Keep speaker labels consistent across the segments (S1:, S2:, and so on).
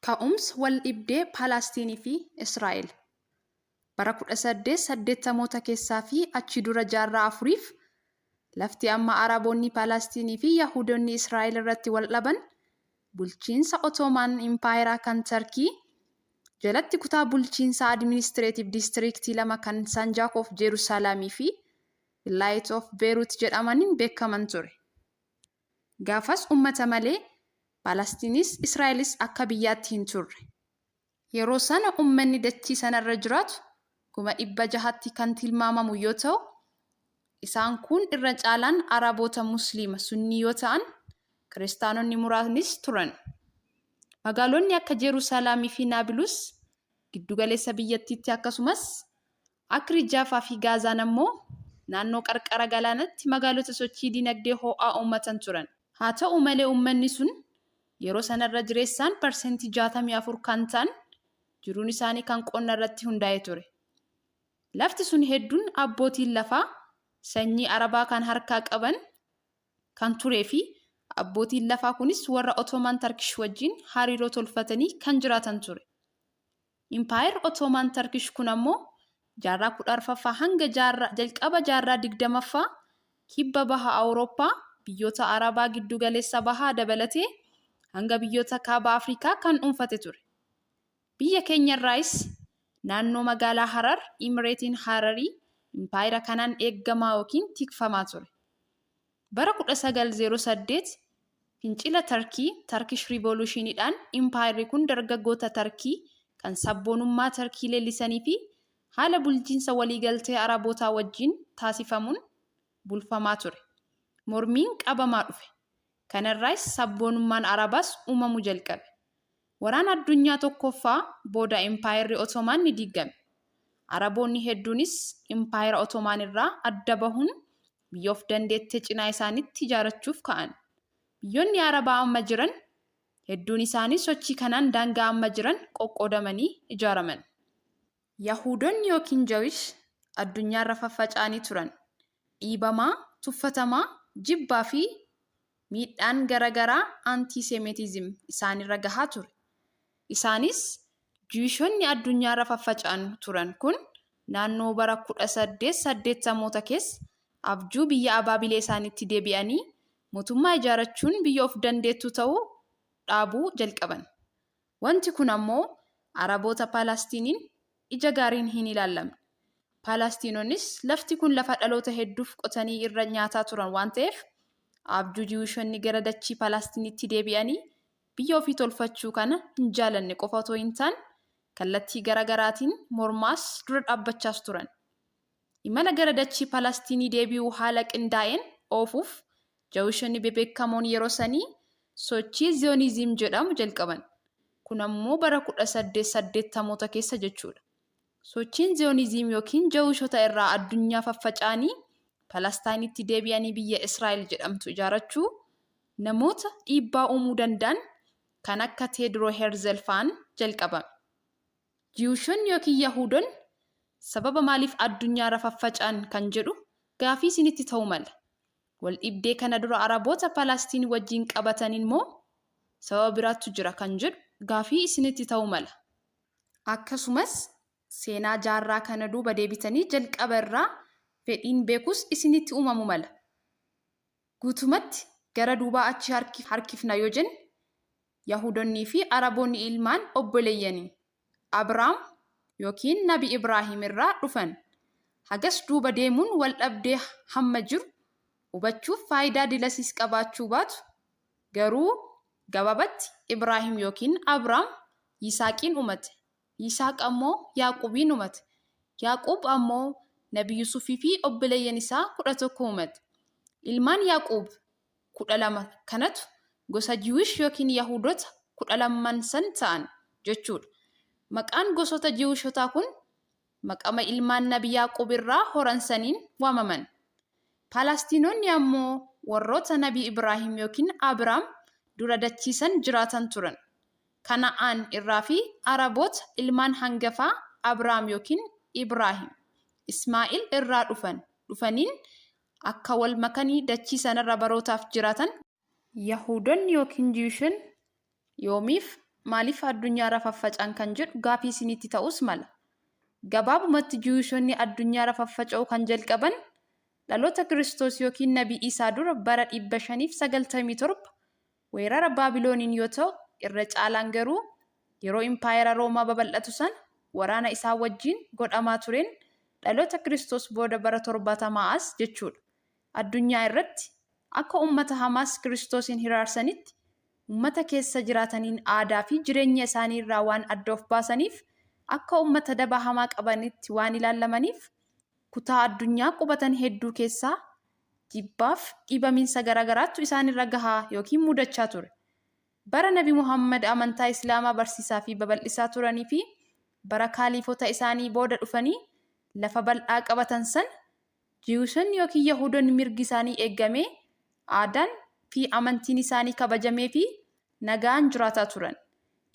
S1: Ka'umsa waldhibdee Paalastiinii fi Israa'el. Bara 1880moota keessaa fi achi dura jaarraa afuriif lafti amma Araboonni Paalastiinii fi Yahuudonni Israa'el irratti waldhaban bulchiinsa Otoomaan Impaayeraa kan Tarkii jalatti kutaa bulchiinsaa administrative districtii lama kan Sanjaak of Jeerusaalamii fi Wilaayet of Beerut jedhamaniin beekaman ture. Gaafas ummata malee Paalastiinis Israa'elis akka biyyaatti hin turre. Yeroo sana ummanni dachii sanarra jiraatu 600,000tti kan tilmaamamu yoo ta'u, isaan kun irra caalaan Araboota Musliima Sunnii yoo ta'an, Kiristaanonni muraasnis turan. Magaalonni akka Jeerusalaamii fi Naabilus giddugaleessa biyyattiitti akkasumas Akri, Jaafaa fi Gaazaan ammoo naannoo qarqara galaanatti magaalota sochii dinagdee ho'aa uummatan turan. Haa ta'u malee uummanni sun yeroo sana irra jireessaan parsentii 64 kan ta'an jiruun isaanii kan qonna irratti hundaa'e ture. Lafti sun hedduun abbootiin lafaa sanyii Arabaa kan harkaa qaban kan turee fi abbootiin lafaa kunis warra Ottoman Turkish wajjin hariiroo tolfatanii kan jiraatan ture. Impaayerri Ottoman Turkish kun ammoo jaarraa 14ffaa hanga jaarraa jalqaba jaarraa 20ffaa kibba baha Awurooppaa, biyyoota Arabaa giddu galeessa bahaa dabalatee hanga biyyoota kaaba Afrikaa kan dhuunfate ture. Biyya keenyarraayis naannoo magaalaa Harar Imireetiin Hararii impaayera kanaan eeggamaa ykn tikfamaa ture. Bara 1908 Fincila Tarkii, Turkish Revolution, dhaan impaayerri kun dargaggoota Tarkii kan sabboonummaa Tarkii leellisanii fi haala bulchiinsa waliigaltee Arabootaa wajjin taasifamuun bulfamaa ture. Mormiin qabamaa dhufe. Kanarraayis sabboonummaan Arabaas uumamu jalqabe. Waraana Addunyaa Tokkoffaa booda Impaayerri Otomaan ni diigame. Araboonni hedduunis Impaayera Otomaan irraa adda bahuun biyya of dandeette cinaa isaanitti ijaarachuuf ka'an. Biyyoonni Arabaa amma jiran hedduun isaanii sochii kanaan daangaa amma jiran qoqqoodamanii ijaaraman. Yahuudonni ykn Jewish addunyaarra faffaca'anii turan. Dhiibamaa, tuffatamaa, jibbaa fi miidhaan gara garaa anti-Semitism isaanirra gahaa ture. Isaanis Jewishonni addunyaarra faffaca'an turan kun naannoo bara 1880moota keessa abjuu biyya abaabilee isaaniitti deebi'anii mootummaa ijaarachuun biyya of dandeettuu ta'uu dhaabuu jalqaban. Wanti kun ammoo Araboota Paalastiiniin ija gaariin hin ilaallamne. Paalastiinonnis lafti kun lafa dhaloota hedduuf qotanii irra nyaataa turan waan ta'eef abjuu Jiwushonni gara dachii Paalastiinitti deebi'anii biyya ofii tolfachuu kana hin jaalanne qofa otoo hin taane kallattii gara garaatiin mormaas dura dhaabbachaas turan. Imala gara dachii Paalastiinii deebi'uu haala qindaa'een oofuuf Jawishonni bebeekkamoon yeroo sanii sochii Ziyoniizim jedhamu jalqaban. Kun ammoo bara 1880moota keessa jechuudha. Sochiin Ziyoniizim ykn Jawishota irraa addunyaa faffaca'anii Palastaayinitti deebi'anii biyya Israa'el jedhamtu ijaarachuu namoota dhiibbaa uumuu danda'an kan akka Teedroo Herzel fa'aan jalqabame. Jiwushonni ykn Yahuudonni sababa maaliif addunyaarra faffaca'an kan jedhu gaafii isinitti ta'uu mala. Waldhibdee kana dura Araboota Palastiin wajjin qabataniin moo sababa biraattu jira kan jedhu gaafii isinitti ta'uu mala. Akkasumas seenaa jaarraa kana duuba deebitanii jalqaba irraa fedhiin beekuus isinitti uumamu mala. Guutumatti gara duubaa achi harkifna yoo jenne Yahuudonnii fi Araboonni ilmaan obboleeyyani. Abraam ykn Nabi Ibraahim irraa dhufan. Hagas duuba deemuun wal dhabdee hamma jiru hubachuuf faayidaa dilasiis qabaachuu baatu garuu gabaabatti Ibraahim ykn Abraam Yisaaqiin umate. Yisaaq ammoo Yaaquubiin umate. Yaaquub ammoo Nabi Yusufii fi obboleeyyan isaa 11 umate. Ilmaan Yaaquub 12 kanatu gosa Jiwish ykn Yahuudota kudha lamman san ta'an jechuudha. Maqaan gosoota Jiwishotaa kun maqama ilmaan Nabi Yaaquub irraa horan saniin waamaman. Paalastiinonni ammoo warroota Nabi Ibraahim ykn Abraam dura dachii san jiraatan turan. Kana'aan irraa fi Araboota ilmaan hangafaa Abraam ykn Ibraahim, Ismaa'il irraa dhufan dhufaniin akka wal makanii dachii sanarra barootaaf jiraatan Yahuudonni ykn Jiwishonni yoomiif maaliif addunyaarra faffaca'an kan jedhu gaafii isinitti ta'uus mala. Gabaabumatti Jiwushonni addunyaarra faffaca'uu kan jalqaban dhaloota Kiristoos yookiin Nabii Iisaa dura bara 597 weerara Baabilooniin yoo ta'u, irra caalaan garuu yeroo Impaayera Roomaa babal'atu sana waraana isaan wajjin godhamaa tureen dhaloota Kiristoos booda bara 70 as jechuudha. Addunyaa irratti akka ummata Hamaas Kiristoosiin hiraarsanitti ummata keessa jiraataniin aadaa fi jireenya isaanii irraa waan adda of baasaniif akka ummata daba hamaa qabanitti waan ilaallamaniif kutaa addunyaa qubatan hedduu keessaa jibbaaf dhiibamiinsa garaagaraattu isaanirra gahaa yookiin mudachaa ture. Bara Nabi Muhammad amantaa Islaamaa barsiisaa fi babal'isaa turanii fi bara kaaliifota isaanii booda dhufanii lafa bal'aa qabatan sana Jiwusonni yookiin Yahuudonni mirgi isaanii eegamee, aadaan fi amantiin isaanii kabajameefii nagaan jiraataa turan.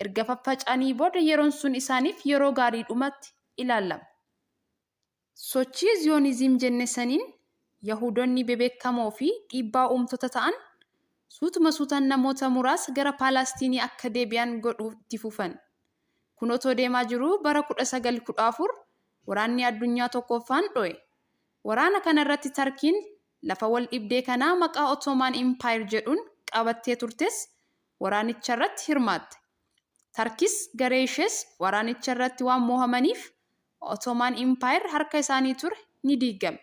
S1: Erga faffaca'anii booda yeroon sun isaaniif yeroo gaariidhumatti ilaalama. Sochii Ziyonizim jenne saniin Yahuudonni bebeekkamoo fi dhiibbaa uumtota ta'an suutuma suutaan namoota muraasa gara Paalaastiinii akka deebi'an godhuu itti fufan. Kun otoo deemaa jiruu bara 1914 Waraanni Addunyaa Tokkooffaan dho'e. Waraana kana irratti Tarkiin lafa wal dhibdee kanaa maqaa Ottoman Empire jedhuun qabattee turtes waraanicha irratti hirmaatte. Tarkis garee ishees waraanicha irratti waan moohamaniif Ottoman Empire harka isaanii ture ni diiggame.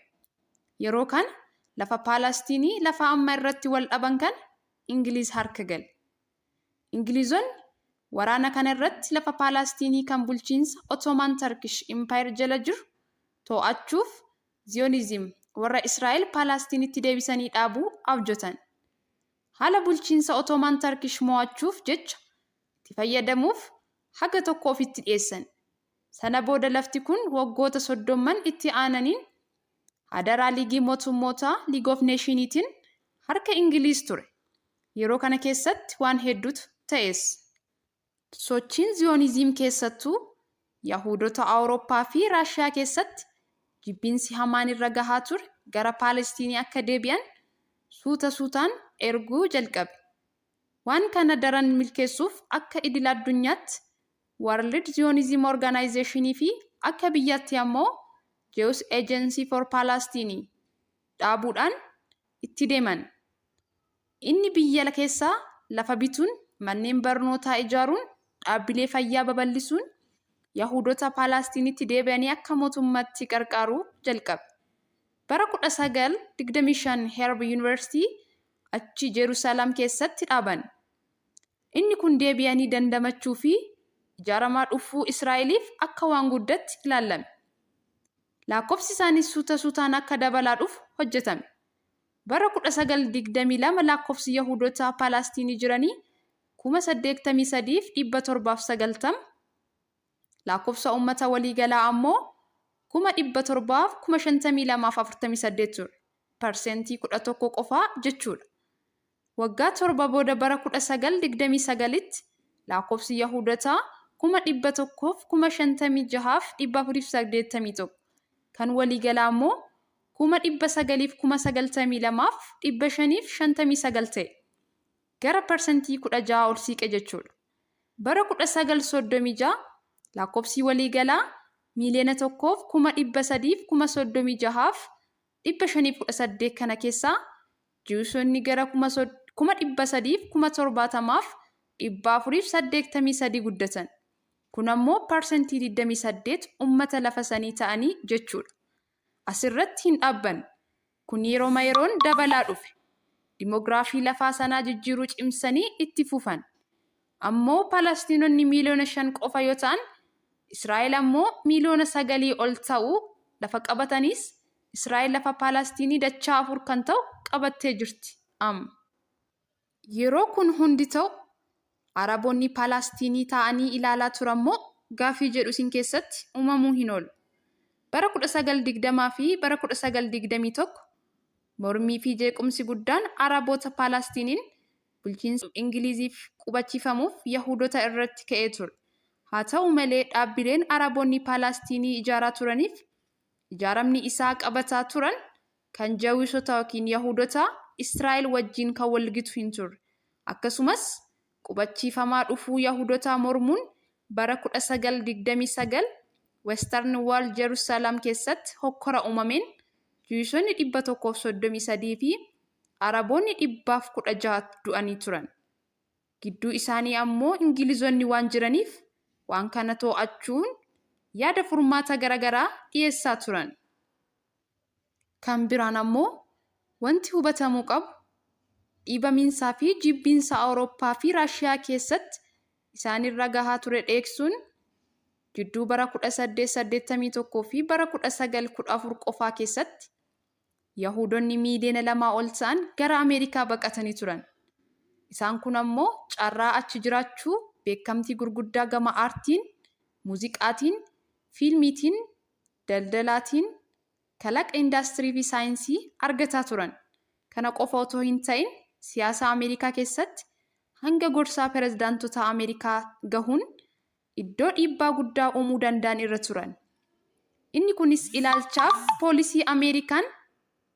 S1: Yeroo kana lafa Paalastiinii lafa amma irratti wal dhaban kana Ingiliiz harka gale. Ingiliizonni waraana kana irratti lafa Paalaastiinii kan bulchiinsa Ottoman Turkish Empire jala jiru too'achuuf Zionism warra Israa'el Paalaastiinitti deebisanii dhaabuu abjotan. Haala bulchiinsa Ottoman Turkish moo'achuuf jecha itti fayyadamuuf haga tokko ofitti dhiyeessan. Sana booda lafti kun waggoota soddomman itti aananiin hadaraa Liigii Mootummootaa, League of Nationiitiin harka Ingiliiz ture. Yeroo kana keessatti waan hedduutu ta'es. Sochiin Ziyooniziim keessattuu Yahuudota Awurooppaa fi Raashiyaa keessatti jibbiinsi hamaan irra gahaa ture gara Paalestiinii akka deebi'an suuta suutaan erguu jalqabe. Waan kana daran milkeessuuf akka idil-addunyaatti World Zionism Organization fi akka biyyaatti ammoo Jewish Agency for Palestine dhaabuudhaan itti deeman. Inni biyya keessaa lafa bituun, manneen barnootaa ijaaruun, dhaabbilee fayyaa babal'isuun Yahuudota Paalaastiinitti deebi'anii akka mootummaatti qarqaaruu jalqabe. Bara 1925 Herb University achi Jerusalem keessatti dhaaban. Inni kun deebi'anii dandamachuu fi ijaaramaa dhufuu Israa'eliif akka waan guddatti ilaallame. Laakkofsi isaaniis suuta suutaan akka dabalaa dhufu hojjetame. Bara 1922 laakkofsi Yahuudota Palaastiinii jiranii 83,790, laakkofsa ummata waliigalaa ammoo 752,048 ture. Parsentii 11 qofaa jechuudha. Waggaa torba booda bara 1929tti laakkofsi Yahuudotaa 156,481, kan waliigalaa ammoo 992,559 ta'e. Gara parsantii 16 ol siiqe jechuudha. Bara 1936 laakkofsi waliigalaa 1,336,518 kana keessaa Jiwusonni gara 370,483 guddatan. Kun ammoo parsantii 28 ummata lafa sanii ta'anii jechuudha. Asirratti hin dhaabbanne. Kun yeroma yeroon dabalaa dhufe. Dimoogiraafii lafaa sanaa jijjiiruu cimsanii itti fufan. Ammoo Palastiinonni miiliyoona 5 qofa yoo ta'an, Israa'el ammoo miiliyoona sagalii ol ta'u lafa qabataniis Israa'el lafa Paalastiinii dachaa afur kan ta'u qabattee jirti amma. Yeroo kun hundi ta'u Araboonni Paalastiinii taa'anii ilaalaa turan moo gaaffii jedhu isin keessatti uumamuu hin oolu. Bara 1920 fi bara 1921 mormii fi jeequmsi guddaan Araboota Paalastiiniin bulchiinsa Ingiliiziif qubachiifamuuf Yahuudota irratti ka'ee ture. Haa ta'u malee dhaabbileen Araboonni Paalastiinii ijaaraa turaniif ijaaramni isaa qabataa turan kan Jawisota yookiin Yahuudota Israa'el wajjin kan walgitu hin turre. Akkasumas Qubachiifamaa dhufuu Yahudotaa mormuun bara 1929 Western Wall Jerusalem keessatti hokkora uumameen Jiwiishonni 133 fi Araboonni 116 du'anii turan. Gidduu isaanii ammoo Ingilizonni waan jiraniif waan kana too'achuun yaada furmaata garagaraa dhiyeessaa turan. Kan biraan ammoo wanti hubatamuu qabu dhiibamiinsaa fi jibbiinsa Awurooppaa fi Raashiyaa keessatti isaanirra gahaa ture dheeksuun jidduu bara 1881 fi bara 1914 qofaa keessatti Yahuudonni miiliyoona lamaa ol ta'an gara Ameerikaa baqatanii turan. Isaan kun ammoo carraa achi jiraachuu beekamtii gurguddaa gama aartiin, muuziqaatiin, fiilmiitiin, daldalaatiin, kalaqa indaastirii fi saayinsii argataa turan. Kana qofa otoo hin ta'in siyaasa Ameerikaa keessatti hanga gorsaa pirezidaantota Ameerikaa gahuun iddoo dhiibbaa guddaa uumuu danda'an irra turan. Inni kunis ilaalchaaf poolisii Ameerikaan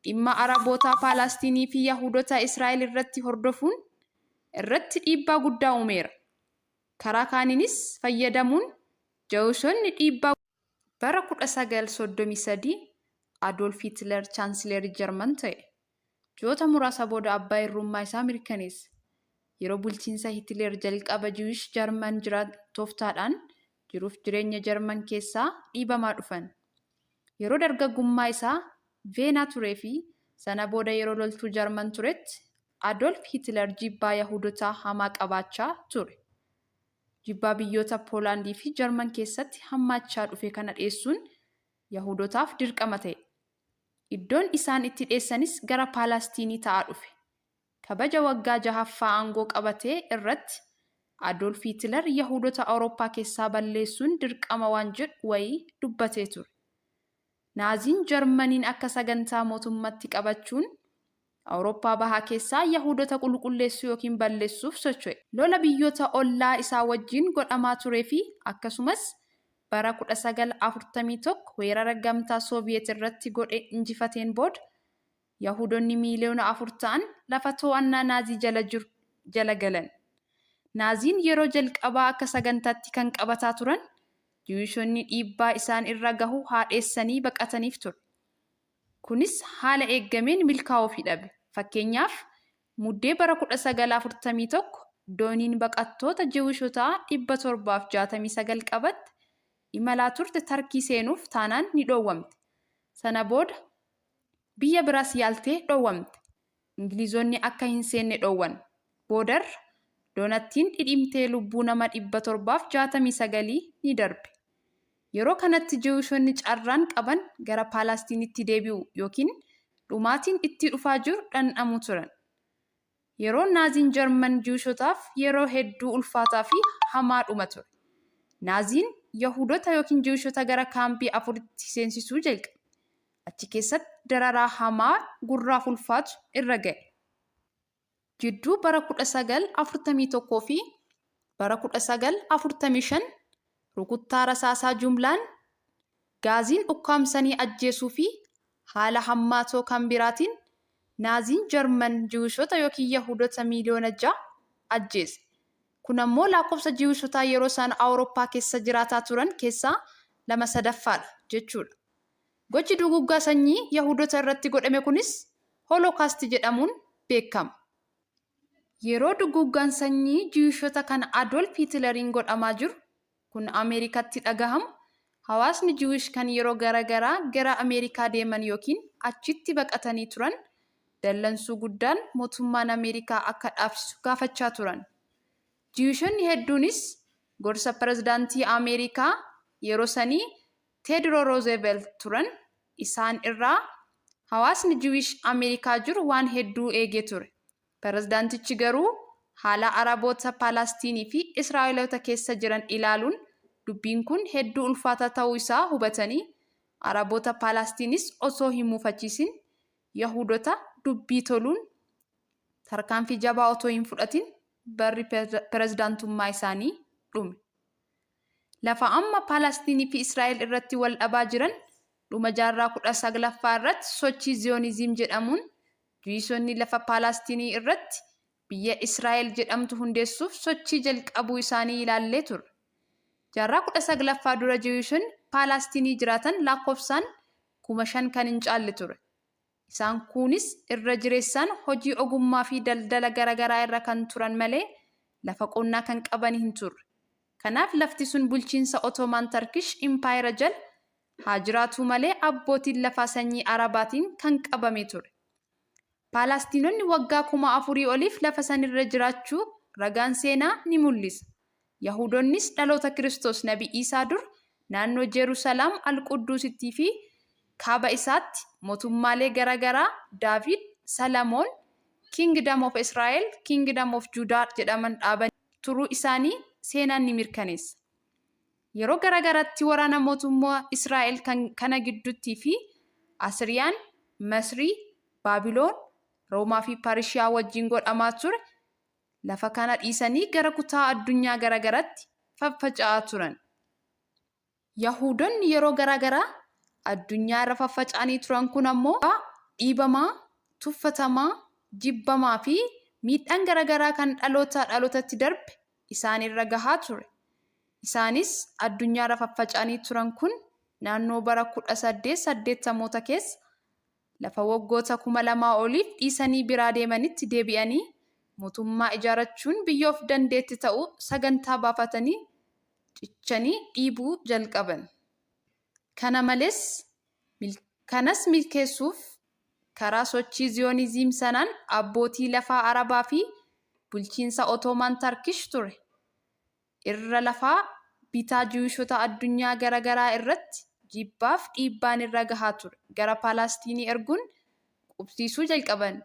S1: dhimma Arabootaa Paalastiinii fi Yahuudota Israa'el irratti hordofuun irratti dhiibbaa guddaa uumeera. Karaa kaaniinis fayyadamuun Jawushonni dhiibbaa Bara 1933 Adoolf Hitler Chaansilerii Jarman ta'e. Ji'oota muraasa booda abbaa irrummaa isaa mirkaneesse. Yeroo bulchiinsa Hitler jalqaba Jewish Jarman jiran tooftaadhaan jiruuf jireenya Jarman keessaa dhiibamaa dhufan. Yeroo dargaggummaa isaa Veenaa turee fi sana booda yeroo loltuu Jarman turetti Adolf Hitler jibbaa Yahuudotaa hamaa qabaachaa ture. Jibbaa biyyoota Poolaandii fi Jarman keessatti hammaachaa dhufe kana dheessuun Yahuudotaaf dirqama ta'e. Iddoon isaan itti dheessanis gara Paalastiinii ta'aa dhufe. Kabaja waggaa jahaffaa aangoo qabatee irratti Adoolf Hitilar Yahuudota Awurooppaa keessaa balleessuun dirqama waan jedhu wayii dubbatee ture. Naaziin Jarmaniin akka sagantaa mootummatti qabachuun Awurooppaa Bahaa keessaa Yahuudota qulqulleessuu ykn balleessuuf socho'e. Lola biyyoota ollaa isaa wajjin godhamaa turee fi akkasumas bara 1941 weerara Gamtaa Sooviyeet irratti godhe injifateen booda Yahuudonni miiliyoona 4 ta'an lafa to'annaa Naazii jala jiru jala galan. Naaziin yeroo jalqabaa akka sagantaatti kan qabataa turan Jiwiishonni dhiibbaa isaan irra gahu haa dheessanii baqataniif ture. Kunis haala eeggameen milkaa'uufii dhabe. Fakkeenyaaf, Muddee bara 1941 dooniin baqattoota Jiwishotaa 769 qabatte imalaa turte Tarkii seenuuf taanaan ni dhoowwamte. Sana booda biyya biraas yaaltee dhoowwamte. Ingiliizonni akka hin seenne dhoowwan. Boodarra doonattiin dhidhimtee lubbuu nama 769 ni darbe. Yeroo kanatti Jiwushonni carraan qaban gara Paalastiinitti deebi'uu ykn dhumaatiin itti dhufaa jiru dhandhamuu turan. Yeroon Naaziin Jarman Jiwushotaaf yeroo hedduu ulfaataa fi hamaa dhuma ture. Naaziin Yahuudota ykn Jiwushota gara kaampii afuritti seensisuu jalqabe. Achi keessatti dararaa hamaa gurraaf ulfaatu irra ga'e. Jidduu bara 1941 fi bara 1945 rukuttaa rasaasaa jumlaan, gaaziin ukkaamsanii ajjeesuu fi haala hammaatoo kan biraatiin Naaziin Jarman Jiwushota ykn Yahuudota miiliyoona 6 ajjeese. Kun ammoo laakkofsa Jiwushotaa yeroo sana Awurooppaa keessa jiraataa turan keessaa lama sadaffaadha jechuudha. Gochi duguuggaa sanyii Yahuudota irratti godhame kunis Holocaust jedhamuun beekama. Yeroo duguuggaan sanyii Jiwushota kan Adolf Hitileriin godhamaa jiru kun Ameerikatti dhagahamu, hawaasni Jiwish kan yeroo gara garaa gara Ameerikaa deeman ykn achitti baqatanii turan dallansuu guddaan mootummaan Ameerikaa akka dhaabsisu gaafachaa turan. Jiwishonni hedduunis gorsa pirezidaantii Ameerikaa yeroo sanii Teedroo Roozevelt turan. Isaan irraa hawaasni Jiwish Ameerikaa jiru waan hedduu eegee ture. Pirezidaantichi garuu haala Araboota Paalastiinii fi Israa'eloota keessa jiran ilaaluun dubbiin kun hedduu ulfaataa ta'uu isaa hubatanii Araboota Paalastiinis osoo hin mufachiisin Yahuudota dubbii toluun tarkaanfii jabaa otoo hin fudhatin barri pirezidaantummaa isaanii dhume. Lafa amma Paalastiinii fi Israa'el irratti wal dhabaa jiran dhuma jaarraa 19ffaa irratti sochii Ziyooniziim jedhamuun Juwiisonni lafa Paalastiinii irratti biyya Israa'el jedhamtu hundeessuuf sochii jalqabuu isaanii ilaallee turre. Jaarraa 19ffaa dura Jiwiishonni Paalaastinii jiraatan lakkoofsaan 5,000 kan hin caalle ture. Isaan kuunis irra jireessaan hojii ogummaa fi daldala garagaraa irra kan turan malee lafa qonnaa kan qabani hin turre. Kanaaf lafti sun bulchiinsa Ottoman Turkish Impaayera jala haa jiraatuu malee abbootiin lafaa sanyii Arabaatiin kan qabame ture. Paalastiinonni waggaa 4,000 oliif lafa sanirra jiraachuu ragaan seenaa ni mul'isa. Yahuudonnis dhaloota Kiristoos Nabi Iisaa dura naannoo Jeerusalaam Al-Qudduusitti fi kaaba isaatti mootummaalee garagaraa Daavid, Salamoon, Kingdom of Israel, Kingdom of Judah jedhaman dhaabanii turuu isaanii seenaan ni mirkaneessa. Yeroo garagaratti waraana mootummaa Israa'el kana gidduutti fi Asiriyaan, Masrii, Baabiloon, Roomaa fi Parishiyaa wajjin godhamaa ture lafa kana dhiisanii gara kutaa addunyaa garagaratti faffaca'aa turan. Yahuudonni yeroo garagaraa addunyaa irra faffaca'anii turan kun ammoo dhiibamaa, tuffatamaa, jibbamaa fi miidhaan garagaraa kan dhalootaa dhalootatti darbe isaan irra gahaa ture. Isaanis addunyaa irra faffaca'anii turan kun naannoo bara 1880moota keessa lafa waggoota 2000 oliif dhiisanii biraa deemanitti deebi'anii mootummaa ijaarachuun biyya of dandeette ta'uu sagantaa baafatanii cichanii dhiibuu jalqaban. Kana malees, kanas milkeessuuf karaa sochii Ziyooniziim sanaan abbootii lafaa Arabaa fi bulchiinsa Ottoman Turkish ture irra lafaa bitaa Jiwiishota addunyaa gara garaa irratti jibbaaf dhiibbaan irra gahaa ture gara Paalastiinii erguun qubsiisuu jalqaban.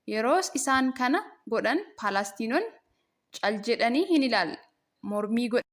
S1: Yeroo isaan kana godhan Paalastiinonni cal jedhanii hin ilaalle. Mormii godhaniiru.